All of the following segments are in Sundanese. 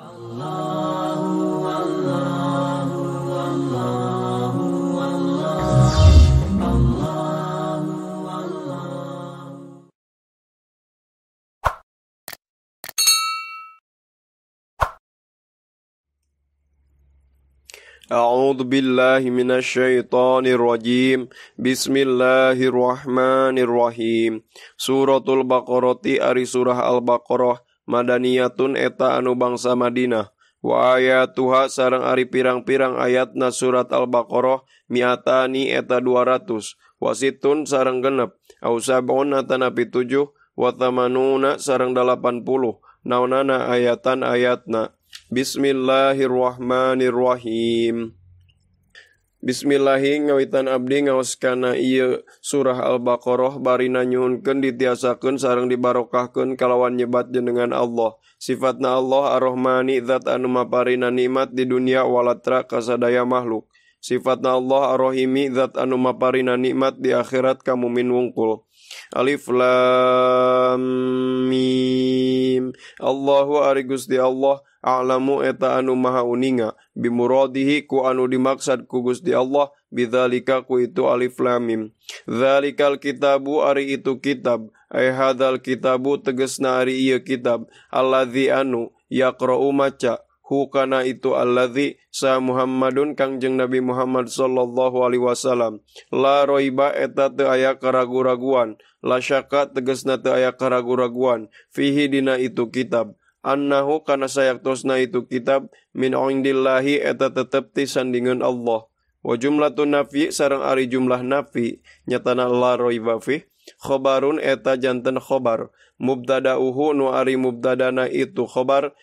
Allahu Allahu Allahu Allah Allahu Allah. A'udzu billahi minasyaitonir rajim. Bismillahirrahmanirrahim. Suratul Baqarati ari surah Al-Baqarah madaniyatun eta anu bangsa Madinah. Wa ayatuha sareng ari pirang-pirang ayatna surat Al-Baqarah mi'atani eta 200 wasitun sareng genep au sab'un atanapi 7 wa thamanuna sareng 80 naonana ayatan ayatna. Bismillahirrahmanirrahim. Bismillahi ngawitan abdi ngaos kana ieu surah Al-Baqarah barina nyuhunkeun ditiasakeun sareng dibarokahkeun kalawan nyebat jenengan Allah. Sifatna Allah Ar-Rahmani zat anu maparina nikmat di dunia walatra kasadaya makhluk. Sifatna Allah Ar-Rahimi zat anu maparina nikmat di akhirat ka mumin wungkul. Alif Lam Mim. Allahu ari Gusti Allah a'lamu eta anu maha uninga bimuradihi ku anu dimaksad ku Gusti Allah bidzalika ku itu alif lam mim. Dzalikal kitabu ari itu kitab ay hadzal kitabu tegesna ari ieu kitab allazi anu yaqra'u maca hu kana itu allazi sa Muhammadun kangjeng Nabi Muhammad sallallahu alaihi wasallam. La roiba eta teu aya karagu-raguan, la syaka tegesna teu aya karagu-raguan fihi dina itu kitab. Annahu kana sayaktosna itu kitab min indillahi eta tetep ti sandingan Allah. Wa jumlatun nafi sareng ari jumlah nafi nyatana la roiba fi khobarun eta janten khobar mubtada'uhu nu ari mubtadana itu khobar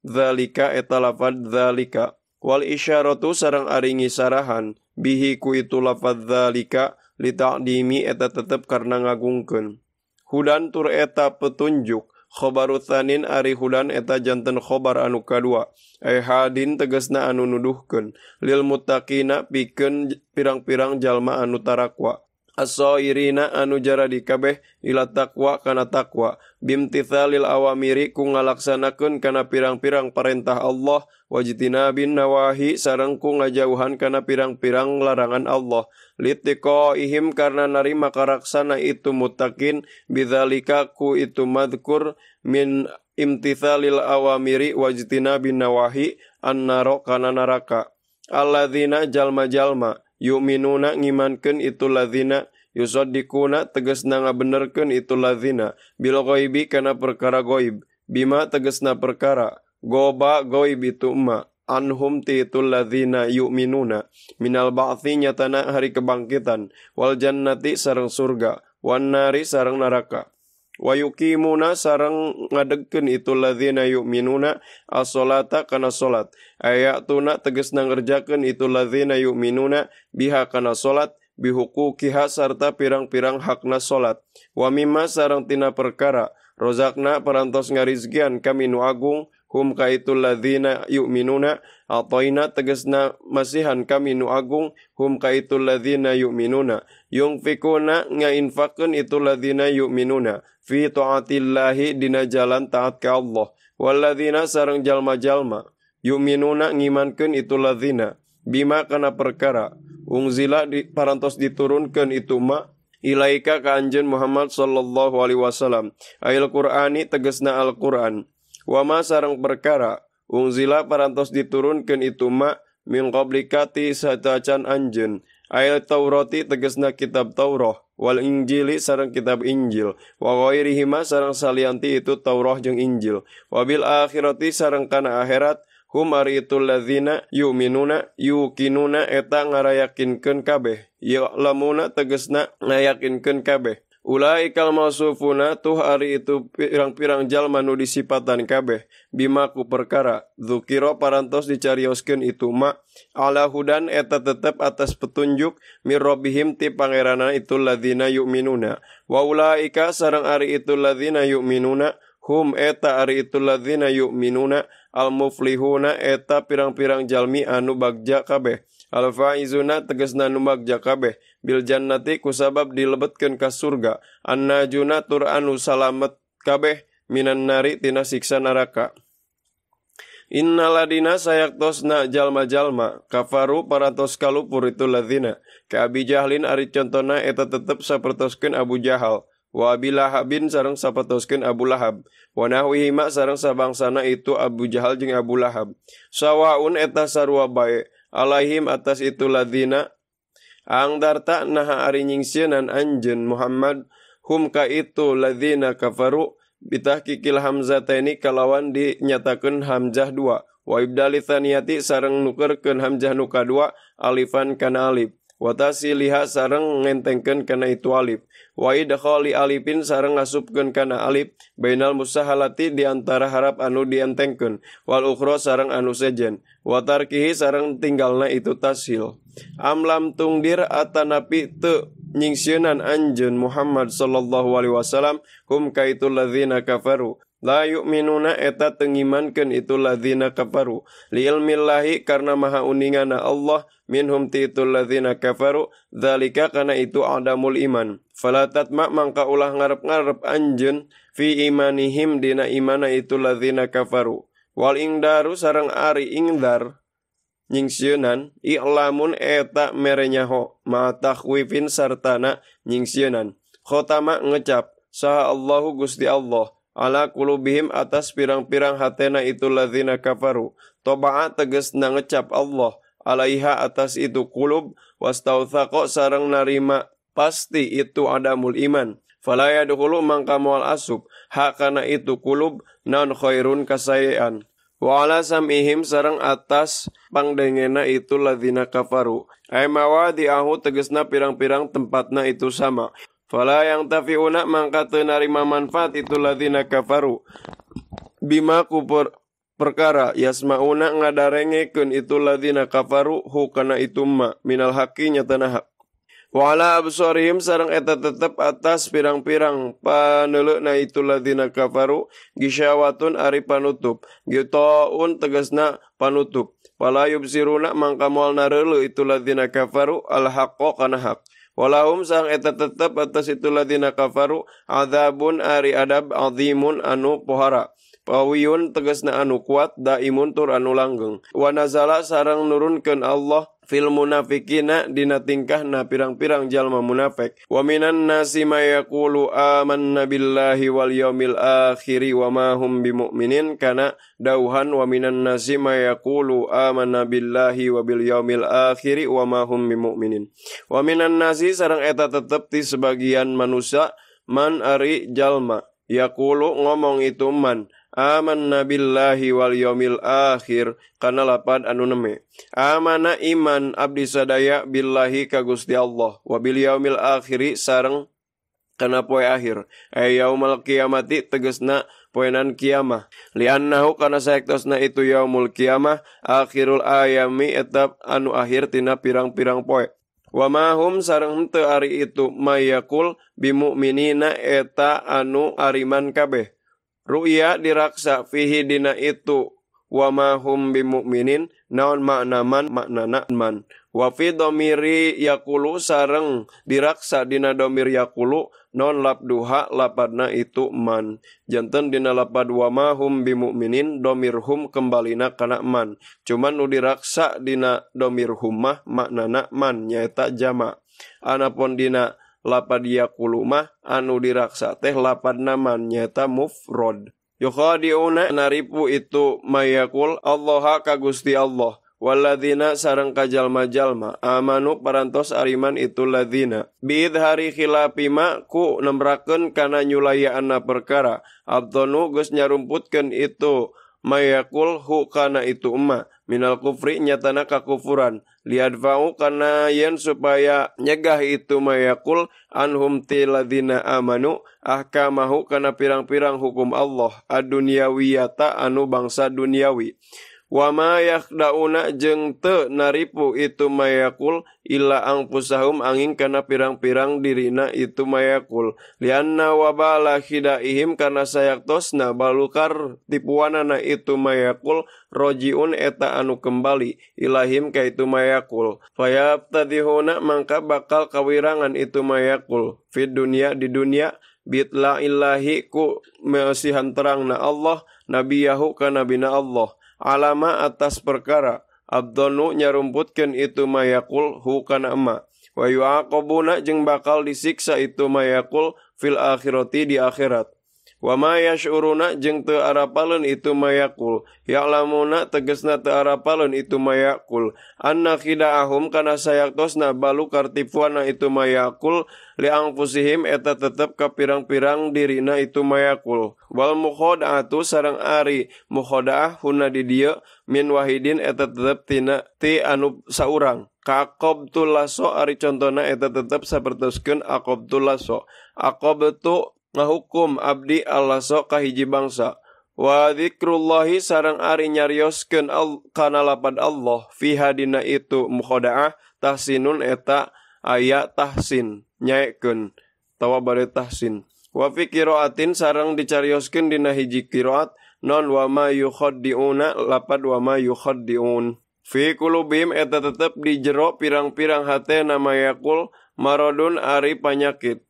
dzalika eta lafad dzalika wal isyaratu sareng ari ngisarahan bihi ku itu lafad dzalika li ta'dimi eta tetep karena ngagungkeun. Hudan tur eta petunjuk khobaru tsanin ari hudan eta janten khobar anu kadua ay hadin tegasna anu nuduhkeun lil muttaqina pikeun pirang-pirang jalma anu tarakwa as-sairina anu jaradi kabeh ila taqwa kana taqwa bimtithalil awamiri ku ngalaksanakeun kana pirang-pirang perintah Allah wajtinabin nawahi sareng ku ngajauhan kana pirang-pirang larangan Allah litiqaihim karena narima karaksana itu muttaqin bidzalika ku itu madhkur min imtithalil awamiri wajtinabin nawahi annaro kana neraka alladzina jalma-jalma yu'minuna ngimankeun itu ladzina yusaddiquna tegasna ngabenerkeun itu ladzina bil ghaibi kana perkara ghaib bima tegasna perkara goba ghaib itu ma anhum ti itu ladzina yu'minuna minal ba'thi nyatana hari kebangkitan wal jannati sareng surga wan nari sareng neraka wa yuqimuna sareng ngadegkeun itu ladzina yu'minuna as-salata kana salat ayatuna tegasna ngerjakeun itu ladzina yu'minuna biha kana salat bihuquqiha sarta pirang-pirang hakna salat wa mimma sareng tina perkara rozakna parantos ngarizkian kami nu agung hum ka itu ladzina yu'minuna ataina tegasna masihan kami nu agung hum ka itu ladzina yu'minuna yungfikuna ngainfakeun itu ladzina yu'minuna fi taatillahi dina jalan taat ka Allah walladzina sareng jalma-jalma yu'minuna ngimankeun itu ladzina bima kana perkara ungzila di parantos diturunkeun itu ma ilaika ka anjeun Muhammad sallallahu alaihi wasallam ayil Qur'ani tegasna Al-Qur'an wa ma sareng perkara ungzila parantos diturunkeun itu ma min qablika ti satacan anjeun ayil Taurati tegasna kitab Taurah wal Injili sareng kitab Injil wa ghairihima sareng salianti itu Taurah jeung Injil wabil akhirati sareng kana akhirat hum ari itu ladzina yu'minuna yuqinuna eta ngarayakinkeun kabeh ya'lamuna tegasna ngayakinkeun kabeh ulaikal mausufuna tuh ari itu pirang-pirang jalma nu disipatan kabeh bima ku perkara dzukira parantos dicarioskeun itu ma ala hudan eta tetep atas petunjuk mirrobbihim ti pangeranna itu ladzina yu'minuna wa ulaika sareng ari itu ladzina yu'minuna hum eta ari itu ladzina yu'minuna al muflihuna eta pirang-pirang jalmi anu bagja kabeh al faizuna tegasna nu bagja kabeh bil jannati kusabab dilebetkeun ka surga annajuna tur anu salamet kabeh minan nari tina siksa neraka. Innaladina sayaktosna jalma-jalma kafaru parantos kalupur itu ladzina ka Abi Jahlin ari contona eta tetep sapertoskeun Abu Jahal wa Abi Lahabin sareng sapertoskeun Abu Lahab wa nahwihima sareng sabangsana itu Abu Jahal jeung Abu Lahab sawaun eta sarua bae alaihim atas itu ladzina angdarta naha ari nyingsieunan anjeun Muhammad hum ka itu ladzina kafaru bitahqiqil hamzataini kalawan dinyatakeun hamzah dua wa ibdali tsaniyati sareng nukerkeun hamzah nu kadua alifan kana alif wa tasiliha sareng ngentengkeun kana itu alif wa idkhali alifin sareng ngasupkeun kana alif bainal musahalati di antara harap anu dientengkeun wal ukhra sareng anu sejen wa tarkihi sareng tinggalna itu tashil amlam tungdir atanapi teu nyingsieunan anjeun Muhammad sallallahu alaihi wasallam hum kaitul ladzina kafaru la yu'minuna eta teu ngimankeun itu ladzina kafaru li ilmillahi karena maha uningana Allah minhum ti itu ladzina kafaru dzalika kana itu adamul iman fala tatma mangka ulah ngarep-ngarep anjeun fi imanihim dina imana itu ladzina kafaru wal ingdaru sareng ari ingdar nyingsieunan i'lamun eta mere nyaho ma takhwifin sartana nyingsieunan khotama ngecap saha Allahu Gusti Allah ala qulubihim atas pirang-pirang hatena itu ladzina kafaru toba'a tegasna ngecap Allah alaiha atas itu qulub wastauthaqa sareng narima pasti itu adamul iman fala yadkhulu mangka moal asup hakana itu qulub naon khairun kasayean wa ala sam'ihim sareng atas pangdengena itu ladzina kafaru ay mawadi'ahu tegesna pirang-pirang tempatna itu sama fala yang tafi'una mangka teu narima manfaat itu ladzina kafaru bima kupur perkara yasma'una ngadarengekeun itu ladzina kafaru hu kana itu ma minal haqi nyatana hak wa ala absarihim sareng eta tetep atas pirang-pirang paneleuna itu ladzina kafaru gisyawatun ari panutup gitaun tegasna panutup fala yubsiruna mangka moal nareuleu itu ladzina kafaru al haqqo kana hak walahum sareng eta tetep atas itu ladzina kafaru adzabun ari adab azimun anu pohara pawiyun tegasna anu kuat daimun tur anu langgeng wa nazala sareng nurunkeun Allah fil munafikina dina tingkahna pirang-pirang jalma munafik wa minan nasi may yaqulu amanna billahi wal yaumil akhir wa ma hum bimumin kana dauhan wa minan nasi may yaqulu amanna billahi wa bil yaumil akhir wa ma hum bimumin wa minan nasi sareng eta tetep ti sebagian manusia man ari jalma yaqulu ngomong itu man amanna billahi wal yaumil akhir kana lapad anu neme amana iman abdi sadaya billahi ka Gusti Allah wa bil yaumil akhiri sareng kana poe akhir ay yaumal kiamati tegasna poenan kiamah li'annahu kana saektosna itu yaumul kiamah akhirul ayami eta anu akhir tina pirang-pirang poe wa ma hum sareng henteu ari itu mayakul bimuminina eta anu ariman kabeh ru'ya diraksa fihi dina itu wa ma hum bimukminin naon makna man maknana man wa fi dhamiri yaqulu sareng diraksa dina dhamir yaqulu non labduha lapadna itu man janten dina lapad wa ma hum bimukminin dhamir hum kembalina kana man cuman nu diraksa dina dhamir hum mah maknana man nyaeta jama anapun dina lapad yaqulu mah anu diraksa teh lapadna man nyaeta mufrad yukhadi'una naripu itu mayakul Allah ka Gusti Allah Walladzina sareng kajalma-jalma amanu parantos ariman itu ladzina biidhari khilafima ku nemrakeun kana nyulayaanna perkara abdonu geus nyarumputkeun itu mayakul hu kana itu emma minal kufri nyatana kakufuran liadfa'u kana yen supaya nyegah itu mayakul anhum ti ladzina amanu ahkamahu kana pirang-pirang hukum Allah ad-dunyawiyata anu bangsa duniawi. Wa ma yakdauna jeung teu naripu itu mayakul illa angfusahum angin kana pirang-pirang dirina itu mayakul lianna wabala khidaihim kana sayaktosna balukar tipuanana itu mayakul rojiun eta anu kembali ilahim ka itu mayakul fayabtadihuna mangka bakal kawirangan itu mayakul fid dunya di dunya bitla illahi ku mesihan terangna Allah nabiyahu ka nabina Allah Alama atas perkara abdonu nyarumputkeun itu mayakul hu kana emma wa yu'aqabuna jeung bakal disiksa itu mayakul fil akhirati di akhirat. Wa ma yash'uruna jeung teu arapaleun itu mayakul ya'lamuna tegasna teu arapaleun itu mayakul anna khida'ahum kana sayaktosna balu kartipuana itu mayakul li anfusihim eta tetep ka pirang-pirang dirina itu mayakul wal mukhada'atu sareng ari mukhada'ah huna di dieu min wahidin eta tetep tina ti anu saurang kaqabtul laso ari contona eta tetep sapertoskeun aqabtul laso aqabtu ngahukum abdi allaso ka hiji bangsa wa dzikrullahi sareng ari nyarioskeun kana lapad Allah fiha dina itu mukhada'ah tahsinun eta aya tahsin nyaekeun tawa bare tahsin wa fi qiraatin sareng dicarioskeun dina hiji qiraat non wa ma yukhaddiuna lapad wa ma yukhaddiun fi qulubihim eta tetep di jero pirang-pirang hatena mayakul maradun ari panyakit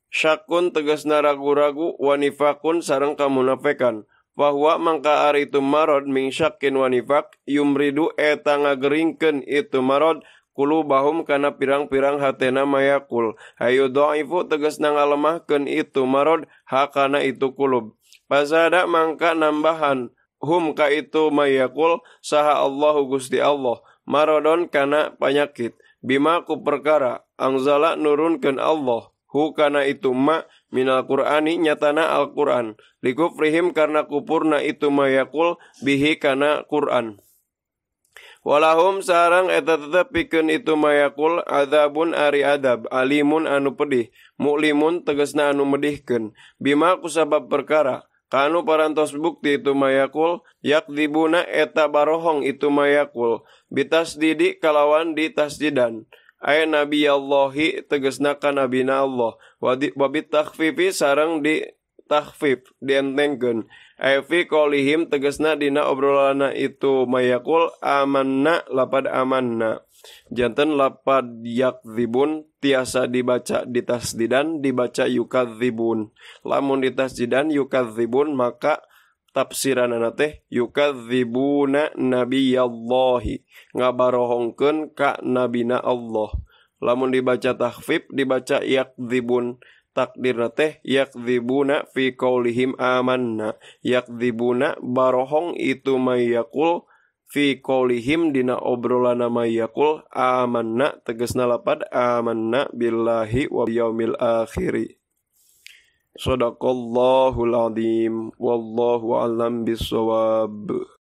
syakun tegasna ragu-ragu wa nifakun sareng kamunafikan bahwa mangka ari itu marad min syakkin wa nifak yumridu eta ngageringkeun itu marad kulubahum kana pirang-pirang hatena mayakul hayu dhaifu tegasna ngalemahkeun itu marad hakana itu kulub pasada mangka nambahan hum ka itu mayakul saha Allahu Gusti Allah maradon kana panyakit bima ku perkara angzala nurunkeun Allah hu kana itu ma minal Qur'ani nyatana Al-Qur'an likufrihim karena kupurna itu mayakul bihi kana Qur'an walahum sarang eta tetep pikeun itu mayakul adzabun ari adab alimun anu pedih muklimun tegasna anu medihkeun bima kusabab perkara kanu parantos bukti itu mayakul yakdzibuna eta barohong itu mayakul bitasdidi kalawan ditasdidan ay nabi Allahi tegasna ka nabina Allah wa bitakhfifi sareng di takhfif dientengkeun ay fi qaulihim tegasna dina obrolanna itu mayakul amanna lapad amanna janten lapad yakdzibun tiasa dibaca ditasdidan dibaca yukadzibun lamun ditasdidan yukadzibun maka tafsiranana teh yukadzibuna nabiyallahi ngabarohongkeun ka nabina Allah lamun dibaca takhfif dibaca yakdzibun takdirna teh yakdzibuna fi qaulihim amanna yakdzibuna barohong itu mayakul fi qaulihim dina obrolana mayakul amanna tegasna lapad amanna billahi wa yaumil akhiri. Sadaqallahul azim wallahu a'lam bissawab.